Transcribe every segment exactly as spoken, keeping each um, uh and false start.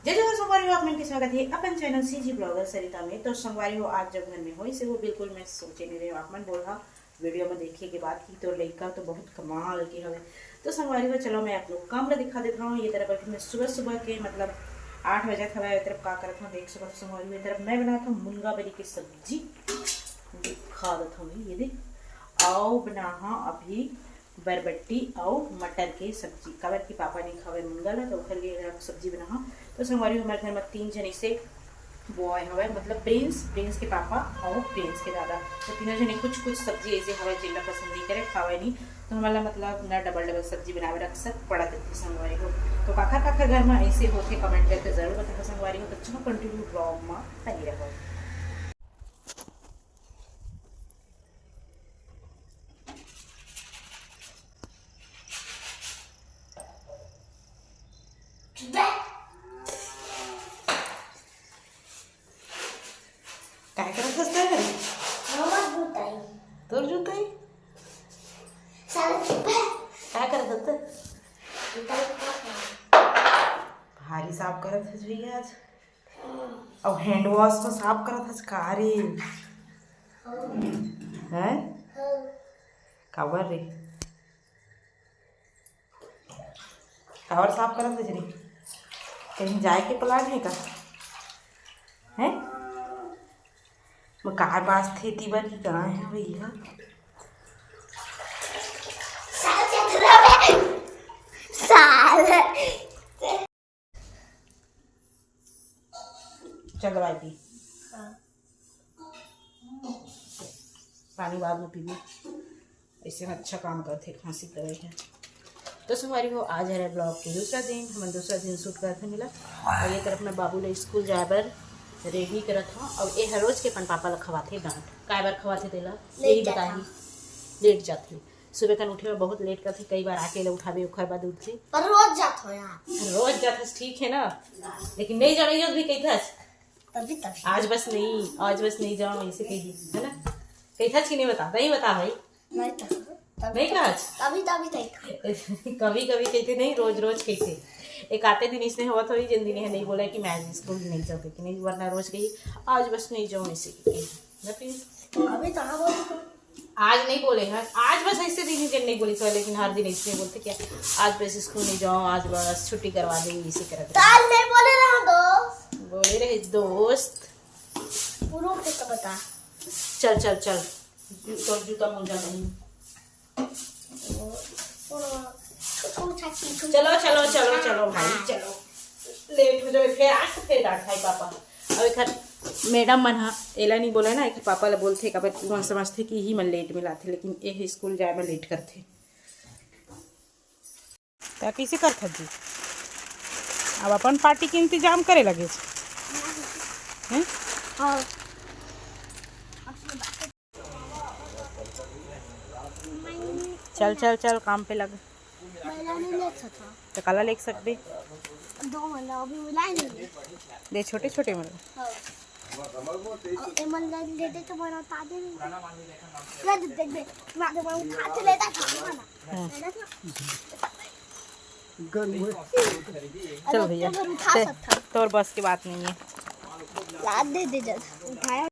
जय जोहार संगवारी हो, आप मन के स्वागत हे अपन चैनल सीजी ब्लॉगर सरिता में। तो संगवारी हो, आज जब घर में होइस हे वो बिल्कुल मैं सोचे नहीं रहे हो, आप मन बोलहा वीडियो में देखे के बाद कि तोर लइका तो बहुत कमाल के हवे। तो संगवारी हो, चलो मैं आप लोग काम ला दिखा देत हूँ। ये तरफ अभी मैं सुबह सुबह के मतलब आठ बजे हवे, ये तरफ का करत हूँ देख सकत हो संगवारी हो। ये तरफ मैं बनात हूँ मुनगा बरी के सब्जी, दिखा देत हूँ ये दे, अउ बनाहा अभी बरबट्टी अउ मटर के सब्जी, काबर कि पापा नहीं खावे मुनगा ला, तो ओखर लिए अलग सब्जी बनाहा। तो संगवारी हो, हमर घर में तीन जने से बॉय हवे, मतलब प्रिंस, प्रिंस के पापा अउ प्रिंस के दादा, तो तीनों जने कुछ कुछ सब्जी ऐसे हवे जेला पसंद नहीं करे, खावे नहीं, तो हमला मतलब ना डबल डबल सब्जी बनावे रख सक पड़त हे संगवारी हो। तो काखर काखर घर में ऐसे होथे, कमेंट करके जरूर बताओ संगवारी हो। तो चलो कंटिन्यू ब्लॉग में बने रहो। काय करत हस ते? हमर जुताई। तोर जुताई? साला चुप है। काय करत हस ते? जुताई करत हस। भारी साफ करत हस भैया आज। अउ हैंड वॉश में साफ करत हस का रे? हैं? काबर रे? काबर साफ करत हस रे? कहीं जाए के प्लान हे का? हैं? वो कार बाजथे ती बर की कहाँ है भैया? साल। चल भाई पी। हाँ। पानी बाद में पीबी। ऐसे में अच्छा काम करथे, खांसी दवाई है। तो संगवारी हो, आज हरे ब्लॉग के दूसरा दिन, हमन दूसरा दिन शूट करथे मिला। और ये तरफ मैं बाबू ले स्कूल जाए बर रेडी करत हूँ। और ये हर रोज के अपन पापा ला खवाथे डांट, काय बर खवाथे तेला, यही बताही। लेट जाथे। सुबह कन उठे में बहुत लेट करथे, कई बार आके ले उठावे, ओखर बाद उठथे। पर रोज जात हो यार। रोज जात हस, ठीक है ना, लेकिन नहीं जावे, ये भी कहथस। तभी तभी। आज बस नहीं, आज बस नहीं जाओ, ऐसे कही, है ना? कहथस कि नहीं बता, नहीं बता भाई। नहीं तो। तभी नहीं तो। कहा। तभी, तभी नहीं कहा। कभी कभी कहथे नहीं, रोज रोज कहथे। एक आते दिन इसने होवत होही, जिन दिन ये नहीं बोला कि मैं आज स्कूल नहीं जाऊँ, कि नहीं, वरना रोज कही, आज बस नहीं जाऊँ, ऐसे कही। ना प्लीज। अभी कहाँ बोली तू? आज नहीं बोले हस, आज बस ऐसे दिन ही दिन नहीं बोली सो, लेकिन हर दिन ऐसे बोलथे क्या, आज बस स्कूल नहीं जाओ, आज बस छुट्टी करवा देंगे, इसे करत रहे। काल नहीं बोले रहा दोस्त। बोले रहे दोस्त। पूरा के तो बता। चल चल चल, जू-, तोर जूता मोजा नहीं। चलो चलो चलो चलो भाई, चलो। लेट हो जावे, फिर आज तो फिर डांट खाई पापा। अब एकर मैडम मन हा एला नहीं बोले ना, एकर पापा ला बोलथे, काबर कि मन समझथे कि ही मन लेट में लाथे, लेकिन ये स्कूल जाए में लेट करथे। त कैसे करथस जी? अब अपन पार्टी के इंतजाम करे लगे। हैं? हाँ। चल चल चल, काम पे लग। महिला नहीं ले सकता। तो काला ले सकबे? दो महिला अभी मिला ही नहीं। दे छोटे छोटे मन। हाँ। और ए महिला ले दे तो बड़ा ताजे नहीं। ले दे, दे दे। मारे मारे हाथ लेता था ना। हाँ। लेता था। चल भैया, उठा सकता। तोर बस की बात नहीं है। लाद दे दे जल्द। उठाया।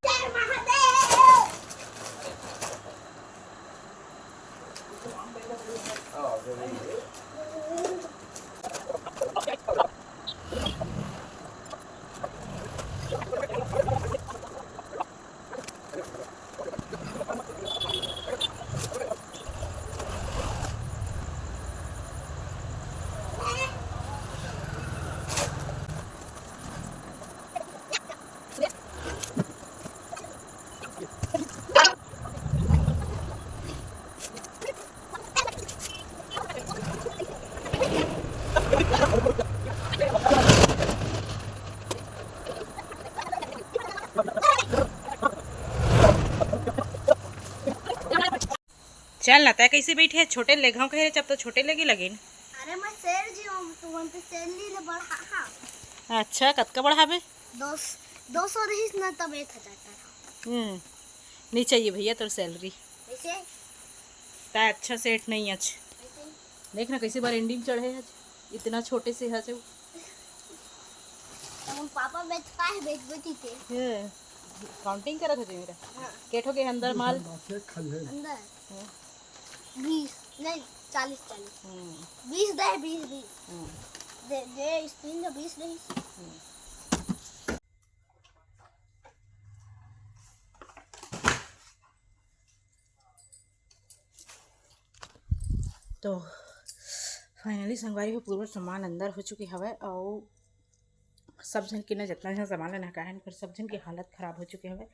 चल ना, तै कैसे बैठे है? छोटे ले घाव कहे रे, जब तो छोटे लेगी लगे न। अरे मैं शेर जी हूँ, तू मन पे शेर ली ले बढ़ा। हाँ। अच्छा, कतका बढ़ाबे? दो सौ, दो सौ रहीस ना, तब एक हजार का था। हम्म, नहीं चाहिए भैया तोर सैलरी। कैसे? तै अच्छा सेठ नहीं अच। कैसे? देख ना कैसे बरेंडी में चढ़े है, इतना छोटे से है से। अपन पापा बेच पाए, बेच बेच के। हे, काउंटिंग करत हे मेरा। हाँ। केठो के अंदर माल। अंदर। हाँ। बीस नहीं, चालीस, चालीस। हम्म। बीस दे, बीस, बीस। हम्म। दे, दे, इस तीन का बीस नहीं। हम्म। तो finally संगवारी हो, पूरा सामान अंदर हो चुके हवय। अउ सब झन के ना, जितना झन सामान लेना का है, उनकर सब झन के हालत खराब हो चुके हवय।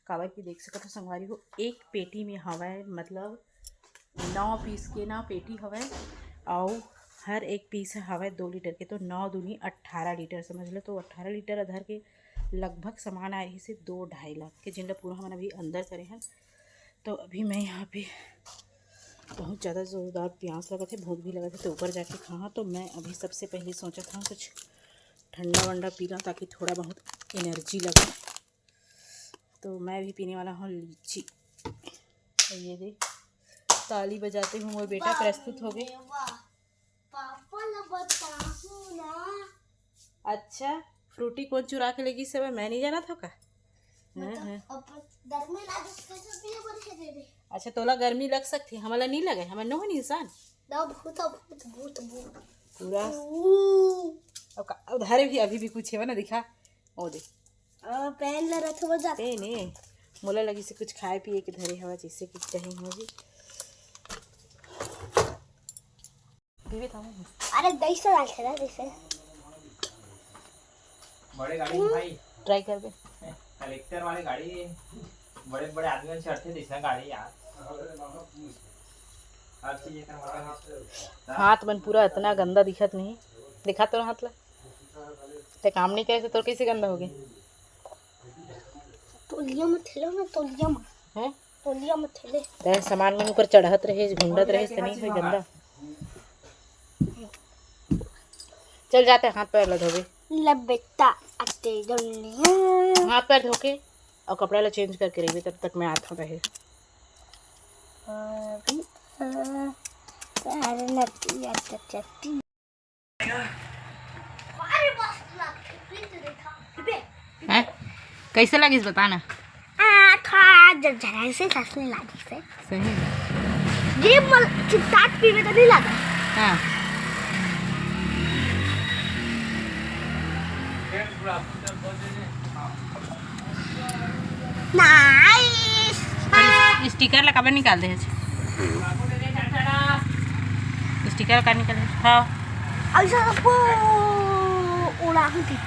काबर कि देख सकत हो संगवारी हो, एक पेटी में हवय, मतलब नौ पीस के ना पेटी हवय, अउ हर एक पीस हवय दो लीटर के, तो नौ दूनी अट्ठारह लीटर समझ लो। तो अट्ठारह लीटर अधर के लगभग सामान आए रहिसे दो ढाई लाख के, जिनला पूरा हमन अभी अंदर करे हन। तो अभी मैं यहाँ पे बहुत ज़्यादा ज़ोरदार प्यास लगत हे, भूख भी लगत हे, तो ऊपर जाके खाहा। तो मैं अभी सबसे पहले सोचत हूँ कुछ ठंडा वंडा पी ला, ताकि थोड़ा बहुत एनर्जी लगे। तो मैं भी पीने वाला हूँ लीची। ये दे, ताली बजाते हुए मोर बेटा प्रस्तुत हो गए। पापा ला बताहूँ ना। अच्छा, फ्रूटी कोन चुरा के लेगिस हवय, मैं नहीं जानत हव का? मतलब, हाँ, हाँ। अब गर्मी लागे, तो कैसे पिए बर के दे दे? अच्छा, तोला गर्मी लग सकथे, हमला नहीं लगे, हमन नोहन इंसान। ना, भूत, भूत, भूत, भूत। पूरा। ऊ। अब का, उधर भी अभी भी कुछ है ना, दिखा, ओ दे। आ, पेन ला रखे बर जाते। ए, ने, मोला लगिसे कुछ खाए पिए के धरे हवा, जैसे कि कहीं हो जी। पीबे त हमहू। अरे, दही से डाल के ना, जैसे। बड़े गाड़ी में भाई। ट्राई करबे। कलेक्टर वाले गाड़ी, बड़े बड़े आदमी मन चढ़थे, जैसा गाड़ी यार। हर चीज एकर मतलब है। हाथ मन पूरा इतना गंदा दिखत नहीं, दिखा तो हाथ ला। ते काम नहीं करे से तोर कैसे गंदा हो गए? तोलिया में थेलो ना, तोलिया में। हैं? तोलिया में थेले। ते सामान मन ऊपर चढ़त रहे, घुंडत रहे, से नहीं होई गंदा। चल जाते, हाथ पैर ला धोबे। ले बेटा, अटे दुनिया। हाथ पैर धो के और कपड़ा ला चेंज करके रहिबे, तब तक मैं आत हूँ पहले। अरे, अरे, नटिया चटचटी। हैं? कैसे लगिस बता ना? आ, थोड़ा झरझरा से सास नहीं लागिस हे। सही में? ये मल-, चिपटाट पीवे तो नहीं लगा। हाँ। Nice। स्टिकर ला काबर निकाल दे? स्टिकर का निकाल दे? हाँ। ऐसा सबको उड़ाहूँ थी।